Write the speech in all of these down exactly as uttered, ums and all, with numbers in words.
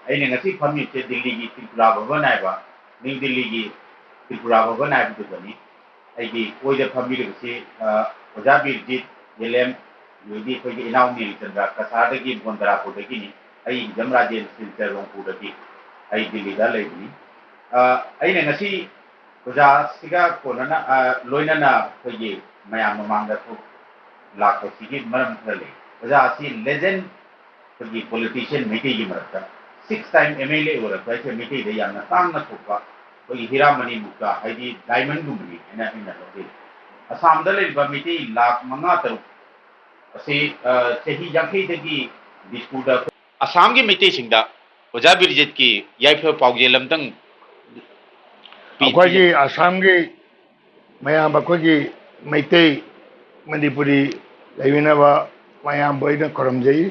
ꯑꯩꯅ ꯉꯁꯤ ꯐꯝꯃꯤꯕꯁꯦ ꯗꯤꯜꯂꯤꯒꯤ ꯇ꯭ꯔꯤꯄꯨꯔꯥ ꯚꯕꯟ ꯍꯥꯏꯕ, ꯅ꯭ꯌꯨ ꯗꯤꯜꯂꯤꯒꯤ ꯇ꯭ꯔꯤꯄꯨꯔꯥ ꯚꯕꯟ ꯍꯥꯏꯕꯗꯨꯗꯅꯤ꯫ ꯑꯩꯒꯤ ꯑꯣꯏꯗ ꯐꯝꯕꯤꯔꯤꯕꯁꯤ, ꯑ, ꯑꯣꯖꯥ ꯕꯤꯔꯖꯤꯠ ꯌꯦꯂꯦꯝ, ꯑꯗꯩꯗꯤ ꯑꯩꯈꯣꯏꯒꯤ ꯏꯅꯥꯎ ꯅꯤꯜꯆꯟꯗ꯭ꯔ ꯀꯁꯥꯔꯗꯒꯤ, ꯕꯣꯟꯗ꯭ꯔꯥꯄꯨꯔꯗꯒꯤꯅꯤ꯫ ꯑꯩ ꯍꯤꯖꯝ ꯔꯥꯖꯦꯟ ꯁꯤꯜꯆꯔ ꯔꯣꯡꯄꯨꯔꯗꯒꯤ ꯑꯩ ꯗꯤꯜꯂꯤꯗ ꯂꯩꯕꯅꯤ꯫ ꯑ, ꯑꯩꯅ ꯉꯁꯤ ꯑꯣꯖꯥꯁꯤꯒ ꯀꯣꯟꯅꯅ, ꯑ, ꯂꯣꯏꯅꯅ ꯑꯩꯈꯣꯏꯒꯤ ꯃꯌꯥꯝ ꯃꯃꯥꯡꯗ ꯊꯣꯛ-, ꯂꯥꯛꯄꯁꯤꯒꯤ ꯃꯔꯝ ꯈꯔ ꯂꯩ꯫ ꯑꯣꯖꯥ ꯑꯁꯤ ꯂꯦꯖꯦꯟ ꯑꯩꯈꯣꯏꯒꯤ ꯄꯣꯂꯤꯇꯤꯁꯤꯌꯟ ꯃꯩꯇꯩꯒꯤ ꯃꯔꯛꯇ ꯁꯤꯛꯁ ꯇꯥꯏꯝ ꯑꯦꯝ ꯑꯦꯜ ꯑꯦ ꯑꯣꯏꯔꯛꯄ ꯍꯥꯏꯁꯦ ꯃꯩꯇꯩꯗ ꯌꯥꯝꯅ ꯇꯥꯡꯅ ꯊꯣꯛꯄ ꯑꯩꯈꯣꯏꯒꯤ ꯍꯤꯔꯥꯃꯅꯤ ꯃꯨꯛꯇꯥ ꯍꯥꯏꯗꯤ ꯗꯥꯏꯃꯟꯒꯨꯝꯕꯅꯤ ꯍꯥꯏꯅ ꯑꯩꯅ ꯂꯧꯖꯩ꯫ ꯑꯁꯥꯝꯗ ꯂꯩꯔꯤꯕ ꯃꯩꯇꯩ ꯂꯥꯈ ꯃꯉꯥ ꯇꯔꯨꯛ ꯑꯁꯤ, ꯑ, ꯆꯍꯤ ꯌꯥꯡꯈꯩꯗꯒꯤ ꯗꯤꯁꯄꯨꯔꯗ ꯑꯁꯥꯝꯒꯤ ꯃꯩꯇꯩꯁꯤꯡꯗ ꯑꯣꯖꯥ ꯕꯤꯔꯖꯤꯠꯀꯤ ꯌꯥꯏꯐ ꯄꯥꯎꯖꯦꯜ ꯑꯝꯇꯪ ꯄꯤ-, ꯑꯩꯈꯣꯏꯒꯤ ꯑꯁꯥꯝꯒꯤ ꯃꯌꯥꯝ ꯑꯩꯈꯣꯏꯒꯤ ꯃꯩꯇꯩ ꯃꯅꯤꯄꯨꯔꯤ ꯂꯩꯃꯤꯟꯅꯕ ꯃꯌꯥꯝꯕꯨ ꯑꯩꯅ ꯈꯨꯔꯨꯝꯖꯩ꯫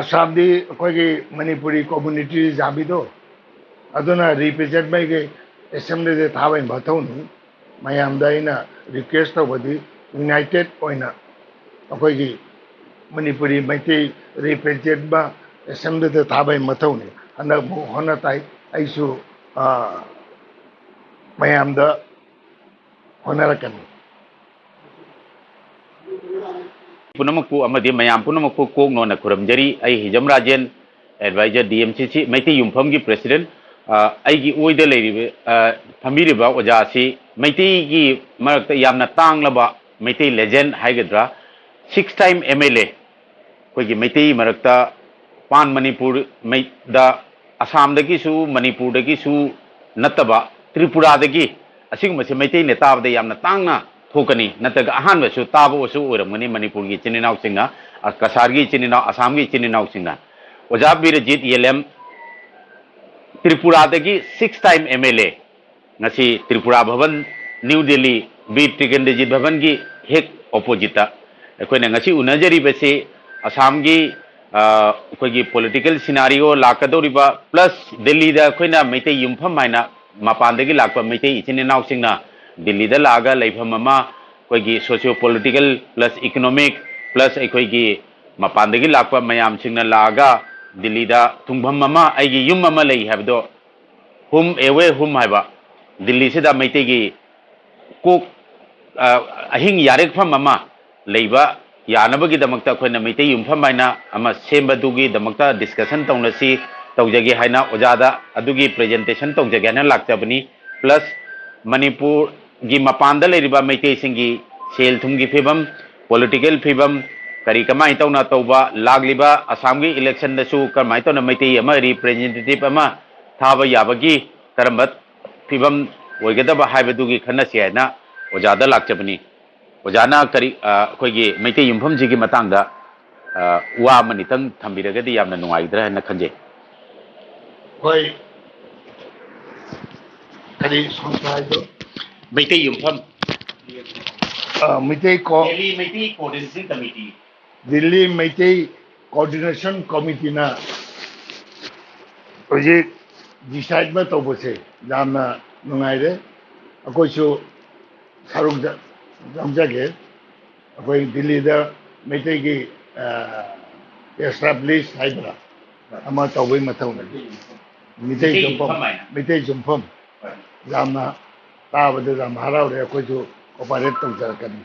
ꯑꯁꯥꯝꯗꯤ ꯑꯩꯈꯣꯏꯒꯤ ꯃꯅꯤꯄꯨꯔꯤ ꯀꯝꯃ꯭ꯌꯨꯅꯤꯇꯤ ꯌꯥꯝꯃꯤꯗꯣ, ꯑꯗꯨꯅ ꯔꯤꯄ꯭ꯔꯖꯦꯟ ꯃꯩꯒꯤ ꯑꯦꯁꯦꯝꯕ꯭ꯂꯤꯗ ꯊꯥꯕꯒꯤ ꯃꯊꯧꯅꯤ꯫ ꯃꯌꯥꯝꯗ ꯑꯩꯅ ꯔꯤꯀ꯭ꯋꯦꯁ ꯇꯧꯕꯗꯤ ꯌꯨꯅꯥꯏꯇꯦꯠ ꯑꯣꯏꯅ ꯑꯩꯈꯣꯏꯒꯤ ꯃꯅꯤꯄꯨꯔꯤ ꯃꯩꯇꯩ ꯔꯤꯄ꯭ꯔꯖꯦꯟ ꯑꯃ ꯑꯦꯁꯦꯝꯕ꯭ꯂꯤꯗ ꯊꯥꯕꯒꯤ ꯃꯊꯧꯅꯤ꯫ ꯍꯟꯗꯛ ꯑꯃꯨꯛ ꯍꯣꯠꯅ ꯇꯥꯏ꯫ ꯑꯩꯁꯨ, ꯑ, ꯃꯌꯥꯝꯗ ꯍꯣꯠꯅꯔꯛꯀꯅꯤ꯫ ꯄꯨꯝꯅꯃꯛꯄꯨ ꯑꯃꯗꯤ ꯃꯌꯥꯝ ꯄꯨꯝꯅꯃꯛꯄꯨ ꯀꯣꯛ ꯅꯣꯟꯅ ꯈꯨꯔꯨꯝꯖꯔꯤ꯫ ꯑꯩ ꯍꯤꯖꯝ Rajen, adviser D M C C Meitei ꯌꯨꯝꯐꯝꯒꯤ president. ꯑ, ꯑꯩꯒꯤ ꯑꯣꯏꯗ ꯂꯩꯔꯤꯕ, ꯑ, ꯐꯝꯕꯤꯔꯤꯕ ꯑꯣꯖꯥ ꯑꯁꯤ ꯃꯩꯇꯩꯒꯤ ꯃꯔꯛꯇ ꯌꯥꯝꯅ ꯇꯥꯡꯂꯕ ꯃꯩꯇꯩ ꯂꯦꯖꯦꯟ ꯍꯥꯏꯒꯗ꯭ꯔꯥ, ꯁꯤꯛꯁ ꯇꯥꯏꯝ ꯑꯦꯝ ꯑꯦꯜ ꯑꯦ, ꯑꯩꯈꯣꯏꯒꯤ ꯃꯩꯇꯩ ꯃꯔꯛꯇ ꯄꯥꯟ ꯃꯅꯤꯄꯨꯔ ꯃꯩ-, ꯗ ꯑꯁꯥꯝꯗꯒꯤꯁꯨ ꯃꯅꯤꯄꯨꯔꯗꯒꯤꯁꯨ ꯅꯠꯇꯕ ꯇ꯭ꯔꯤꯄꯨꯔꯥꯗꯒꯤ ꯑꯁꯤꯒꯨꯝꯕꯁꯦ ꯃꯩꯇꯩꯅ ꯇꯥꯕꯗ ꯌꯥꯝꯅ ꯇꯥꯡꯅ ꯊꯣꯛꯀꯅꯤ, ꯅꯠꯇ꯭ꯔꯒ ꯑꯍꯥꯟꯕꯁꯨ ꯇꯥꯕꯁꯨ ꯑꯣꯏꯔꯝꯒꯅꯤ ꯃꯅꯤꯄꯨꯔꯒꯤ ꯏꯆꯤꯟ ꯏꯅꯥꯎꯁꯤꯡꯅ, ꯑ, ꯀꯁꯥꯔꯒꯤ ꯏꯆꯤꯟ ꯏꯅꯥꯎ, ꯑꯁꯥꯝꯒꯤ ꯏꯆꯤꯟ ꯏꯅꯥꯎꯁꯤꯡꯅ꯫ ꯑꯣꯖꯥ ꯕꯤꯔꯖꯤꯠ ꯌꯦꯂꯦꯝ ꯇ꯭ꯔꯤꯄꯨꯔꯥꯗꯒꯤ six time M L A, ꯉꯁꯤ ꯇ꯭ꯔꯤꯄꯨꯔꯥ ꯚꯕꯟ, ꯅ꯭ꯌꯨ ꯗꯤꯜꯂꯤ, ꯕꯤꯔ ꯇ꯭ꯔꯤꯒꯟꯗꯖꯤꯠ ꯚꯕꯟꯒꯤ ꯍꯦꯛ ꯑꯣꯄꯣꯖꯤꯠꯇ ꯑꯩꯈꯣꯏꯅ ꯉꯁꯤ ꯎꯅꯖꯔꯤꯕꯁꯤ ꯑꯁꯥꯝꯒꯤ, ꯑ, ꯑꯩꯈꯣꯏꯒꯤ ꯄꯣꯂꯤꯇꯤꯀꯦꯜ ꯁꯤꯅꯥꯔꯤꯑꯣ ꯂꯥꯛꯀꯗꯧꯔꯤꯕ, ꯄ꯭ꯂꯁ ꯗꯤꯜꯂꯤꯗ ꯑꯩꯈꯣꯏꯅ ꯃꯩꯇꯩ ꯌꯨꯝꯐꯝ ꯍꯥꯏꯅ ꯃꯄꯥꯟꯗꯒꯤ ꯂꯥꯛꯄ ꯃꯩꯇꯩ ꯏꯆꯤꯟ ꯏꯅꯥꯎꯁꯤꯡꯅ ꯗꯤꯜꯂꯤꯗ ꯂꯥꯛꯑꯒ ꯂꯩꯐꯝ ꯑꯃ, ꯑꯩꯈꯣꯏꯒꯤ socio political plus economic plus ꯑꯩꯈꯣꯏꯒꯤ ꯃꯄꯥꯟꯗꯒꯤ ꯂꯥꯛꯄ ꯃꯌꯥꯝꯁꯤꯡꯅ ꯂꯥꯛꯑꯒ ꯗꯤꯜꯂꯤꯗ ꯊꯨꯡꯐꯝ ꯑꯃ, ꯑꯩꯒꯤ ꯌꯨꯝ ꯑꯃ ꯂꯩ ꯍꯥꯏꯕꯗꯣ, ꯍꯣꯝ ꯑꯦꯋꯦ ꯍꯣꯝ ꯍꯥꯏꯕ, ꯗꯤꯜꯂꯤꯁꯤꯗ ꯃꯩꯇꯩꯒꯤ ꯀꯣꯛ, ꯑ, ꯑꯍꯤꯡ ꯌꯥꯔꯦꯛꯐꯝ ꯑꯃ ꯂꯩꯕ ꯌꯥꯅꯕꯒꯤꯗꯃꯛꯇ ꯑꯩꯈꯣꯏꯅ ꯃꯩꯇꯩ ꯌꯨꯝꯐꯝ ꯍꯥꯏꯅ ꯑꯃ ꯁꯦꯝꯕꯗꯨꯒꯤꯗꯃꯛꯇ discussion ꯇꯧꯅꯁꯤ, ꯇꯧꯖꯒꯦ ꯍꯥꯏꯅ ꯑꯣꯖꯥꯗ ꯑꯗꯨꯒꯤ presentation ꯇꯧꯖꯒꯦ ꯍꯥꯏꯅ ꯂꯥꯛꯆꯕꯅꯤ꯫ Plus ꯃꯅꯤꯄꯨꯔꯒꯤ ꯃꯄꯥꯟꯗ ꯂꯩꯔꯤꯕ ꯃꯩꯇꯩꯁꯤꯡꯒꯤ ꯁꯦꯜ ꯊꯨꯝꯒꯤ ꯐꯤꯕꯝ, political ꯐꯤꯕꯝ, ꯀꯔꯤ ꯀꯃꯥꯏꯅ ꯇꯧꯅ ꯇꯧꯕ, ꯂꯥꯛꯂꯤꯕ ꯑꯁꯥꯝꯒꯤ election ꯗꯁꯨ ꯀꯔꯝꯍꯥꯏꯅ ꯇꯧꯅ ꯃꯩꯇꯩ ꯑꯃ representative ꯑꯃ ꯊꯥꯕ ꯌꯥꯕꯒꯤ ꯀꯔꯝꯕ ꯐꯤꯕꯝ ꯑꯣꯏꯒꯗꯕ ꯍꯥꯏꯕꯗꯨꯒꯤ ꯈꯟꯅꯁꯤ ꯍꯥꯏꯅ ꯑꯣꯖꯥꯗ ꯂꯥꯛꯆꯕꯅꯤ꯫ ꯑꯣꯖꯥꯅ ꯀꯔꯤ, ꯑ, ꯑꯩꯈꯣꯏꯒꯤ ꯃꯩꯇꯩ ꯌꯨꯝꯐꯝꯁꯤꯒꯤ ꯃꯇꯥꯡꯗ, ꯑ, ꯋꯥ ꯑꯃꯅꯤꯇꯪ ꯊꯝꯕꯤꯔꯒꯗꯤ ꯌꯥꯝꯅ ꯅꯨꯡꯉꯥꯏꯒꯗ꯭ꯔꯥ ꯍꯥꯏꯅ ꯈꯟꯖꯩ꯫ ꯍꯣꯏ꯫ ꯀꯔꯤ ꯁꯪꯁꯊꯥ ꯍꯥꯏꯗꯣ? ꯃꯩꯇꯩ ꯌꯨꯝꯐꯝ꯫ ꯑ, ꯃꯩꯇꯩ ꯀꯣ-, Delhi Meitei Coordination Committee꯫ Delhi Meitei Coordination Committeeꯅ ꯍꯧꯖꯤꯛ decide ꯑꯃ ꯇꯧꯕꯁꯦ ꯌꯥꯝꯅ ꯅꯨꯡꯉꯥꯏꯔꯦ꯫ ꯑꯩꯈꯣꯏꯁꯨ ꯁꯔꯨꯛ ꯌꯥ-, ꯌꯥꯎꯖꯒꯦ꯫ ꯑꯩꯈꯣꯏ ꯗꯤꯜꯂꯤꯗ ꯃꯩꯇꯩꯒꯤ, ꯑ, establish ꯍꯥꯏꯗ꯭ꯔꯥ, ꯑꯃ ꯇꯧꯕꯩ ꯃꯊꯧꯅꯤ꯫ ꯃꯤꯇꯩ ꯃꯤꯇꯩ ꯌꯨꯝꯐꯝ, ꯌꯨꯝꯐꯝ ꯍꯥꯏꯅ꯫ ꯃꯤꯇꯩ ꯌꯨꯝꯐꯝ꯫ ꯍꯣꯏ꯫ ꯌꯥꯝꯅ ꯇꯥꯕꯗ ꯌꯥꯝ ꯍꯔꯥꯎꯔꯦ꯫ ꯑꯩꯈꯣꯏꯁꯨ cooperate ꯇꯧꯖꯔꯛꯀꯅꯤ꯫